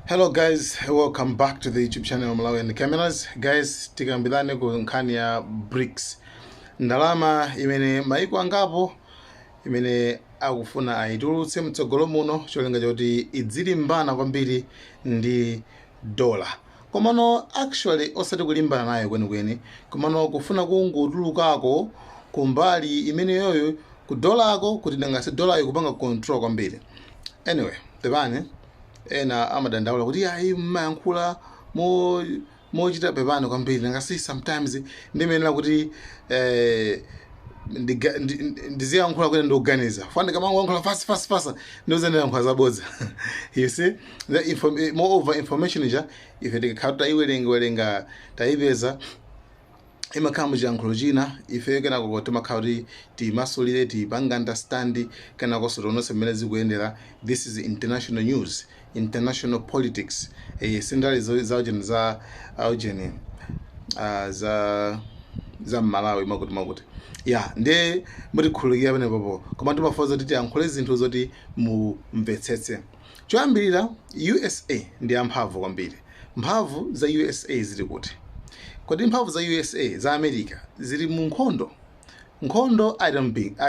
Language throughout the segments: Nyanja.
Hello guys, welcome back to the YouTube channel Malawi and Cameras. Guys, tikambirane ku nkhani ya BRICS. Ndalama imene maiko angapo imene akufuna ayitulutse mtsogolo muno cholinga choti idzilimbana kwambiri ndi dola. Komano actually osati kulimbana nayo kwenikweni, komano kufuna kungotulukako kumbali imeneyoyo ku dolako kuti nangasi dolayo kupanga control kwambiri. Anyway, pepani ena amadandaula kuti ayi mmayankhula mo mochita pepani kwambiri nangasi sometimes ndimenera kuti ndiziyankhula kuti ndikuganiza fana ndikamangoyankhula fast fast fast ndiuze ndiyankhula zabodza. You see, the moreover information ija ife tikakhala tayiwerenga werenga tayipeza imakhala muchiyankhulo china, ife kenako timakhala kuti timasulire, tipange understand, kenakonso tiononse mmene zikuyendera. This is international news, international politics, sindali za ujeni, za ujeni, za Mmalawi makuti makuti ya nde mutikhululukira pamenepopo, koma timafoza kuti tiyankhule zinthu zoti mumvetsetse. Choyambirira, USA ndi amphamvu kwambiri. Mphamvu za USA zili kuti? Kodi mphamvu za USA, za America, zili mu nkhondo? Nkhondo, I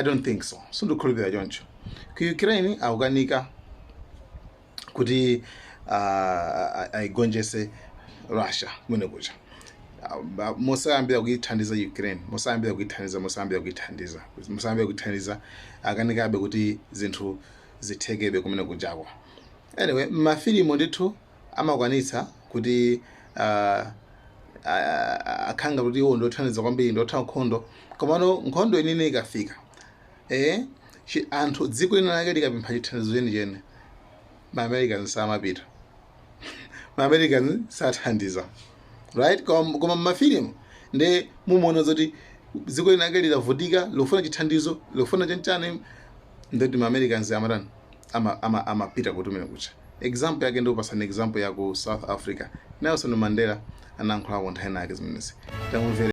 don't think so, sindikhulupirira choncho. Ku Ukraine akukanika kuti ayigonjese Russia kumene kucha. Mosayambira kuyithandiza Ukraine, mosayambira kuyithandiza, mosayambira kuyithandiza, mosayambira kuyithandiza, akanikabe kuti zinthu zithekebe kumene kujako. Anyway, mafilimu ndithu amakwanitsa kuti akhanga kuti iwo ndothandiza kwambiri, ndotha nkhondo, komano nkhondo inene ikafika, anthu dziko lina lake likapempha chithandizo chenicheni, ma Americans samapita, ma Americans sathandiza, right? Koma mafilimu ndi mumaona zoti dziko lina lake likavutika, likufuna chithandizo, likufuna chanchani, ndoti ma Americans amatani? Amapita kutumira kucha. Example yake ndikupasani example ya ku South Africa. Nelson Mandela anayankhulako nthawi nake zimenezi, tamumvere.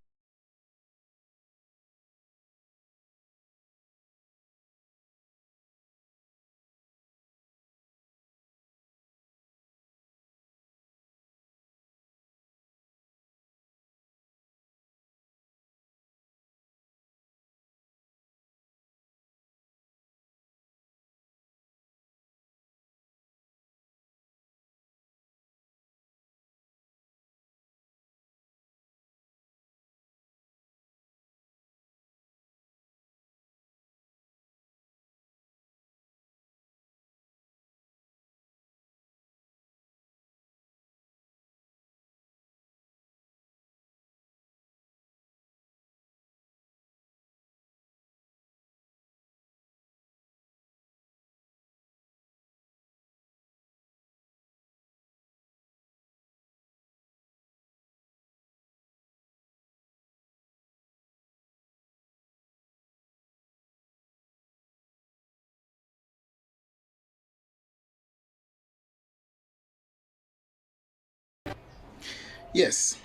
Yes,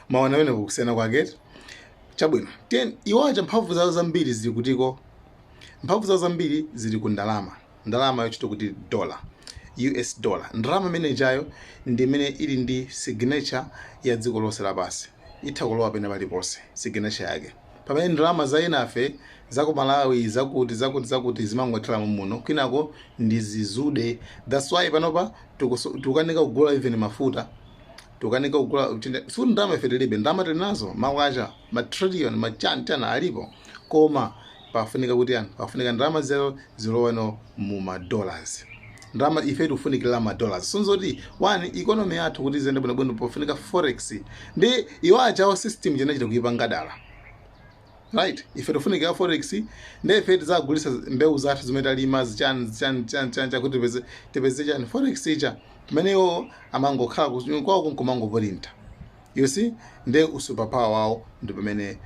maona amene kusiyana kwake. Chabwino, ten iwo aja mphamvu zawo zambiri zili kutiko? Mphamvu zawo zambiri zili ku ndalama, ndalama yochita kuti dollar, US dollar. Ndalama imene ijayo ndi imene ili ndi signature ya dziko lonse lapansi, itha kulowa pena paliponse signature yake, pamene ndalama za enafe za ku Malawi, zakuti zakuti zakuti, zimangotheramo muno, kwinako ndi zizude. That's why panopa tikukanika kugula even mafuta, tikukanika kugula. Sikuti ndalama ife tilibe, ndalama tili nazo, makwacha ma trillion machantana alipo, koma pafunika kuti yani, pafunika ndalama zero ziloweno mu ma dollars. Ndalama ife tikufunikira ma dollars sonzoti one economy yathu kuti izende bwinobwino pafunika forex. Ndi iwo achawo system chinachita kuipanga dala, right? Ife tifunikira forex, ndi ife tizagulisa mbewu zathu zimene talima, zichani zichani chani chani kuti tipeze chani? Forex ija. Pamene iwo amangokhala kwawo kunkumangopulinta. You see, ndi superpower wawo ndi pamene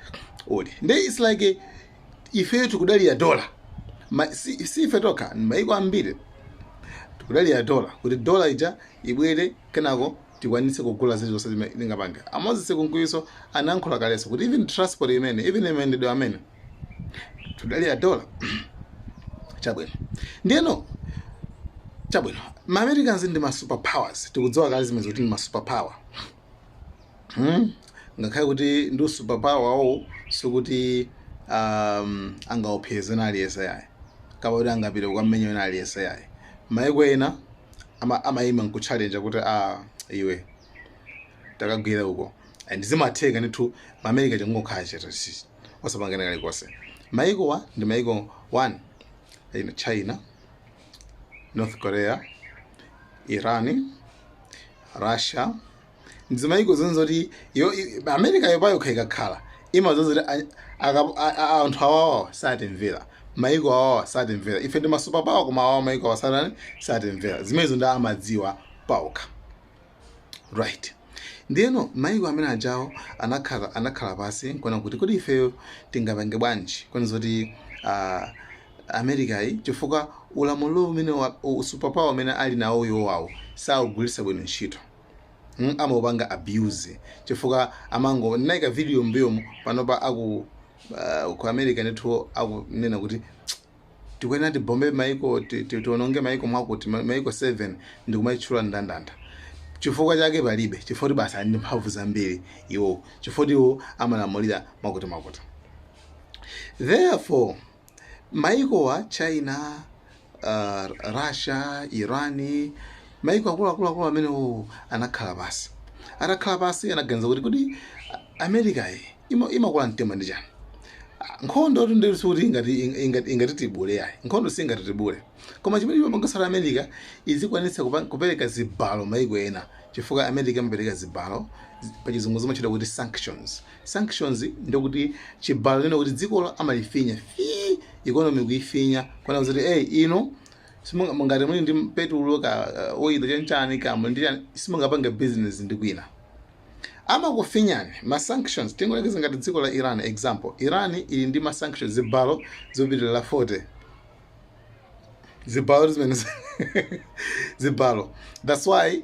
uli. Ndi it's like ifeyo tikudalira dola. Si ife tokha, maiko ambiri tikudalira dola kuti dola ija ibwere, kenako tikwanitse kugula zinthu zonse zimene tingapange. A Moses Kunkuyu anayankhula kalenso kuti even transport imene, even mayendedwe amene, tikudalira dola. Chabwino, ndiyeno Chabwino, ma Americans ndi ma superpowers. Tikudziwa kale zimene kuti ndi ma superpower. Ngakhale kuti ndi superpower wawo, sikuti angaopseze wina aliyense yayi, kapena kuti angapite kukamenya wina aliyense yayi. Maiko ena amayima nkuchallenge kuti, "Ah, iwe takagwira uko," and zimatheka ndithu. Ma-America changokhala chete, osapangana kalikonse. Maikowa ndi maiko 1, China, North Korea, Iran, Russia. Ndizimaiko zinzoti yo America yopayokha ikakhala imazoti anthu awawa satimvera, maiko awawa satimvera. Ife ndi masuperpower, koma awawa, maiko awa satani, satimvera. Zimenezo ndi amadziwa paokha, right? Ndiyeno maiko amene ajawo anakhala pasi nkuona kuti, kodi ifeyo tingapange bwanji kweni zoti America iyi, chifukwa ulamuliro umene superpower umene ali nawo iwowawo saugwiritsa bwino ntchito, amaupanga abuse, chifukwa amango ndinayika video mbuyomu. Panopa aku ku America ndithu akunena kuti tikuyenera tibombe maiko, tiononge maiko mwakuti maiko 7, ndikumayitchula ndandanda. Chifukwa chake palibe, chifukwa kuti basi ali ndi mphamvu zambiri iwo, chifukwa kuti iwo amalamulira mwakuti mwakuti. Therefore maiko wa China, Russia, Iran, maiko akuluakuluakulu amenewo anakhala pasi. Atakhala pasi anaganiza kuti, kodi America iyi imakula mtima ndi chani? Nkhondo ndikuti ingati tibule yayi, nkhondo singati tibule, koma chimene chimapangisala America izikwanitsa kupereka zibalo maiko ena, chifukwa America imapereka zibalo, pachizungu zimachita kuti sanctions. Sanctions ndikuti chibalo nene kuti dzikolo amalifinya fi economy, kuifinya kuona kuti, hey, ino ngati muli ndi petulo ka oil, chanchani, ka muli ndi chani, simungapange business ndi kwina, amakufinyani ma sanctions. Tingolekeza ngati dziko la Iran, example, Iran ili ndi ma sanctions, zibalo zopitirira 40, zibalo zimene zibalo. That's why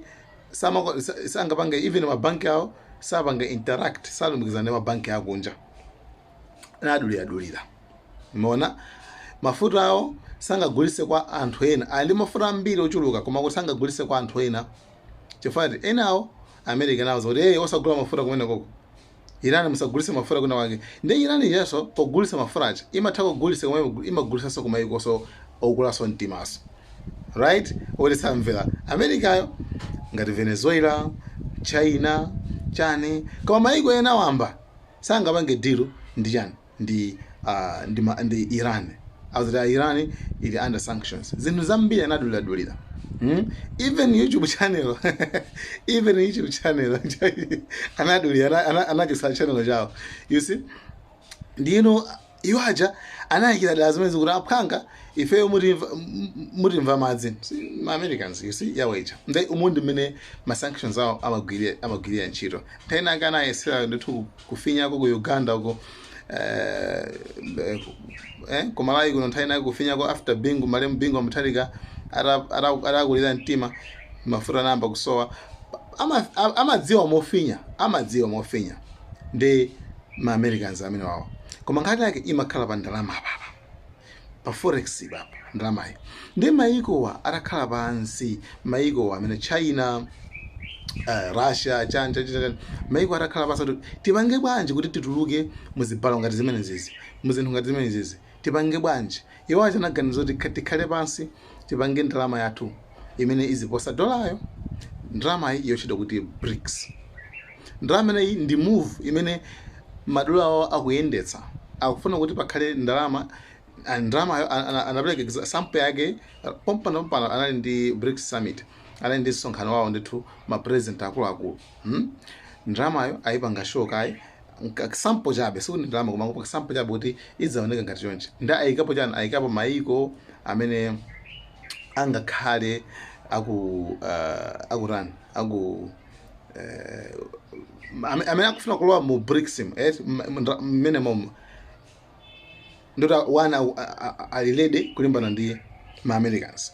sangapange, even mabanki awo sapanga interact, salumikizana ndi mabanki akunja, anadulira. Mona mafuta awo sangagulise kwa anthu ena. Ali ndi mafuta ambiri ochuluka, koma kuti sangagulise kwa anthu ena, chifukwa kuti enawo America nawo zoti, "Hey, osagula mafuta kumene koko Iran, musagulise mafuta kuna wake." Ndi Iran yeso pogulisa mafuta aja imatha kugulisa, koma imagulisanso kumayikoso okulaso mtimaso, right, oti samvera Americayo, ngati Venezuela, China, chani. Koma maiko ena wamba sangapange deal ndi chani, ndi Iran. Azati Iran ili under sanctions. Zinthu zambiri anaduliradulira. Even YouTube channel, even YouTube channel anadulira, anachisa channel chawo, you see. Ndino iwo aja anayikira dala zimene zikuti, "Aphwanga, ifeyo mutimva madzi." See, ma Americans, you see, yawo ija ndi umu ndi mmene ma sanctions awo amagwirira ntchito. Nthawi inake anayesera ndithu kufinyako ku Uganda uko, ku Malawi kuno nthawi inake kufinyako after Bingu, malemu Bingu Mutharika atakulira mtima, mafuta anayamba kusowa. Amadziwa mofinya, amadziwa mofinya ndi ma Americans amene wawo. Koma nkhani yake imakhala pa ndalama apapa, pa forex papa, ndalamayi. Ndi maikowa atakhala pansi, maikowa amene China, Russia, chani chani chani, maiko atakhala pansi kuti tipange bwanji kuti tituluke muzibalo ngati zimene zizi, muzinthu ngati zimene zizi, tipange bwanji? Iwo achanaganiza kuti tikhale pansi, tipange ndalama yathu imene iziposa dolayo, ndalamayi yochedwa kuti BRICS. Ndalama imeneyi ndi move imene madola awo akuyendetsa, akufuna kuti pakhale ndalama. Ndalamayo anapereka sample yake pompano pompano. Anali ndi BRICS summit, anali ndi msonkhano wawo ndithu, ma president akuluakulu, Ndalamayo ayipanga show kayi sample chabe, sikuti ndalama, koma kupanga sample chabe kuti idzaoneka ngati chonchi. Ndi ayikapo chani? Ayikapo maiko amene angakhale aku akutani, aku amene akufuna kulowa mu BRICS, mmene momo ndota wana ali ready kulimbana ndi ma Americans,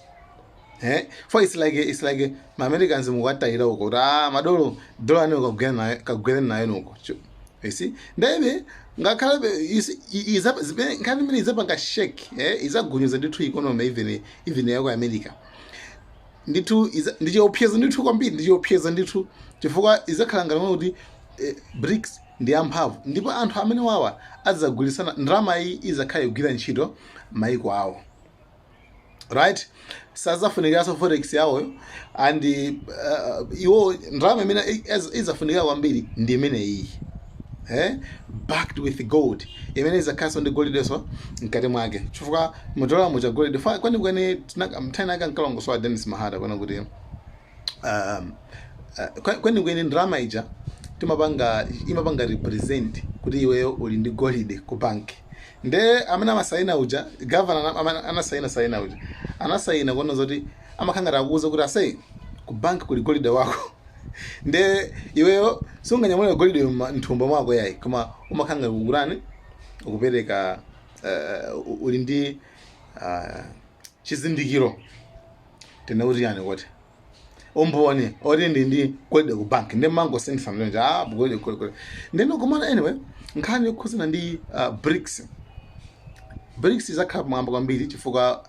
eh? For it's like ma Americans mukwatayira uko kuti, "Ah, madolo, dola ane kagwera nayo, kagwere nayo nuko." You see, ndebe ngakhale, you see, nkhani imene izapanga shake, eh, izagunyuza ndithu economy, even yako America. Ndithu ndi chiopsezo ndithu kwambiri, ndi chiopsezo ndithu, chifukwa izakhala ngati kuti BRICS ndi amphamvu, ndipo anthu amene wawa adzagwirisana ndalama iyi, izakhala igwira ntchito maiko awo, right? Sazafunikiranso forex yawoyo, and iwo ndalama imene izafunikira kwambiri ndi imene iyi, backed with gold, imene izakhalanso ndi golidenso mkati mwake, chifukwa mudola mucha golide kwenikweni mthani ake ankalongosowa Dennis Mahata kwena kuti kwenikweni ndalama ija timapanga imapanga represent kuti iweyo uli ndi golide ku banki. Nde amene amasaina uja, governor amene anasaina saina uja, anasaina kuona zoti amakhanga akuuza kuti, "Ase, ku banki kuli golide wako." Nde iweyo sunganyamule golide mthumba mwako yayi, koma umakhanga kukurani ukupereka uli ndi chizindikiro, tena kuti yani, kuti umboni oti ndi golide ku bank. Ndi mangosindisa mlenje, ah, golide, golide, golide. Ndeno komana anyway, nkhani yokhuzana ndi BRICS, BRICS izakhala pamwamba kwambiri chifukwa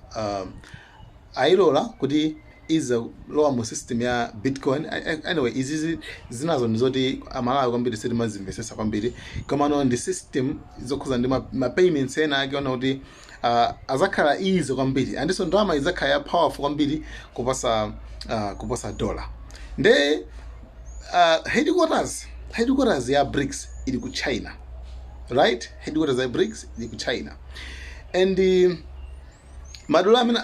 ayilola kuti izalowa mu system ya Bitcoin. Anyway, izizi zinazo ndizoti Amalawi kwambiri sitimazimvesesa kwambiri, komano ndi system zokhuza ndi ma payments ena ake, ona kuti azakhala easy kwambiri, andinso ndalama izakhala ya powerful kwambiri kuposa dollar. Nde headquarters ya BRICS ili ku China, right? Headquarters ya BRICS ili ku China, and madola amene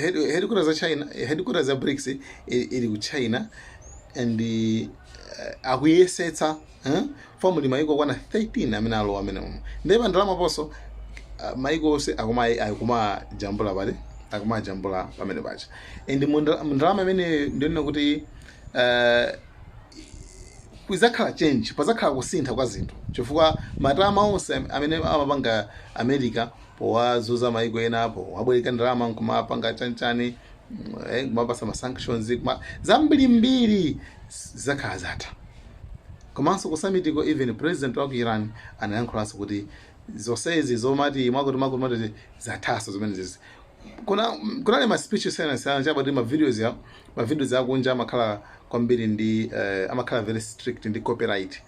headquarters ya China, headquarters ya BRICS ili ku China, and akuyesetsa, Fomuli maiko kwana 13 amene alowa amene momo. Ndiye pa ndalama ponso maiko onse akumajambula pale, akumajambula pamene pacha. And mu ndalama imene ndionena kuti kuzakhala change, pazakhala kusintha kwa zinthu, chifukwa matama onse amene amapanga America powazuza maiko ena, powabwereka ndalama, nkumapanga chanchani, kumapasa ma sanctions, zambirimbiri zakhala zatha. Komanso ku summitiko, even president wa ku Iran anayankhulanso kuti zonsezi zomati mwakuti mwakuti mwakuti zathaso zimene zizi. Kunali ma speech osiyanasiyana chabati ma videos akunja amakhala kwambiri ndi amakhala very strict ndi copyright,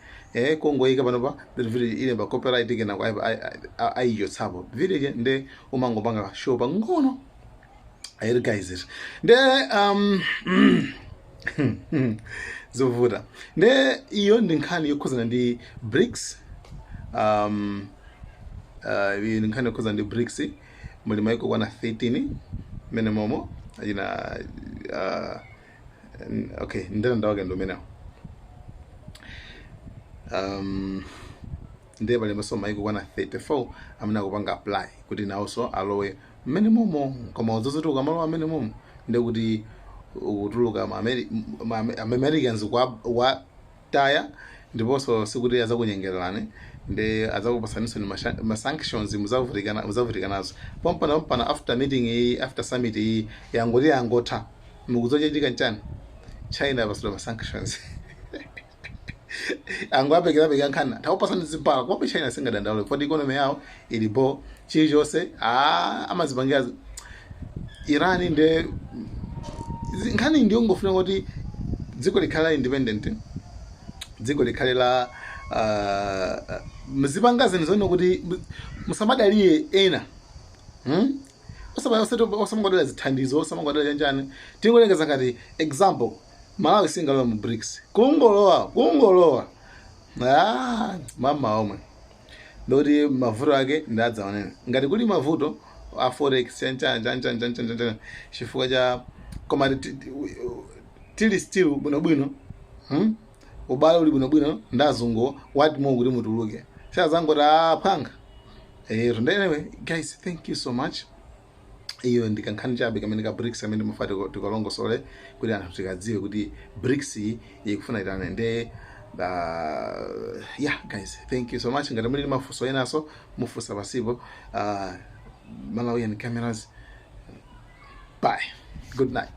kongoyika panopa video ilemba copyright, kenako ayichotsapo video ije, nde umangopanga show pang'ono ayeri. Guys, nde zovuta. Nde iyo ndi nkhani yokhuzana ndi BRICS. Iyo ndi nkhani yokhuzana ndi BRICS. Muli maiko kwana 13 mene momo achina okay, ndalanda wake ndi umenewo. Ndiye palimbenso maiko kwana 34 amene akupanga apply kuti nawonso alowe mmene momo. Koma udzozoti ukamalowa mmene momo, ndiye kuti ukutuluka ma Americans kwa wataya, ndiponso sikuti azakunyengererani, ndi azakupasaninso ni ma sanctions, muzavutika nazo pompana pompana. After meeting iyi, after summit iyi yangoti yangotha, mukuzochitika nchani? China yapasidwa ma sanctions, angoapekera nkhani takupasani zimpala. Komabe China singadandaule poti economy yawo ilipo, chilichonse amazipangira. Iran nde nkhani ndiyongofuna kuti dziko likhale la independent, dziko likhale la muzipanga zinthu zoona kuti musamadalire ena, Osamangodalira zithandizo, osamangodalira chanjani. Tingolengeza ngati example, Malawi singalowa mu BRICS. Kungolowa, kungolowa, ah, mama omwe ndikuti mavuto ake ndadzaonene ngati kuli mavuto a forex, chanchani chanchani chanchani chanchani, chifukwa cha koma tili still bwinobwino, Ubale uli bwinobwino ndi azungu. What more kuti mutuluke? Sazangoti aphanga. Anyway guys, thank you so much. Iyo ndi kankhani chabe kamene ka BRICS amene mufa tikalongosole kuti anthu tikadziwe kuti BRICS iyi ikufuna itane. Nde yeah guys, thank you so much. Ngati muli ndi mafunso enaso, mufunsa pasipo. Malawian Cameras, bye, good night.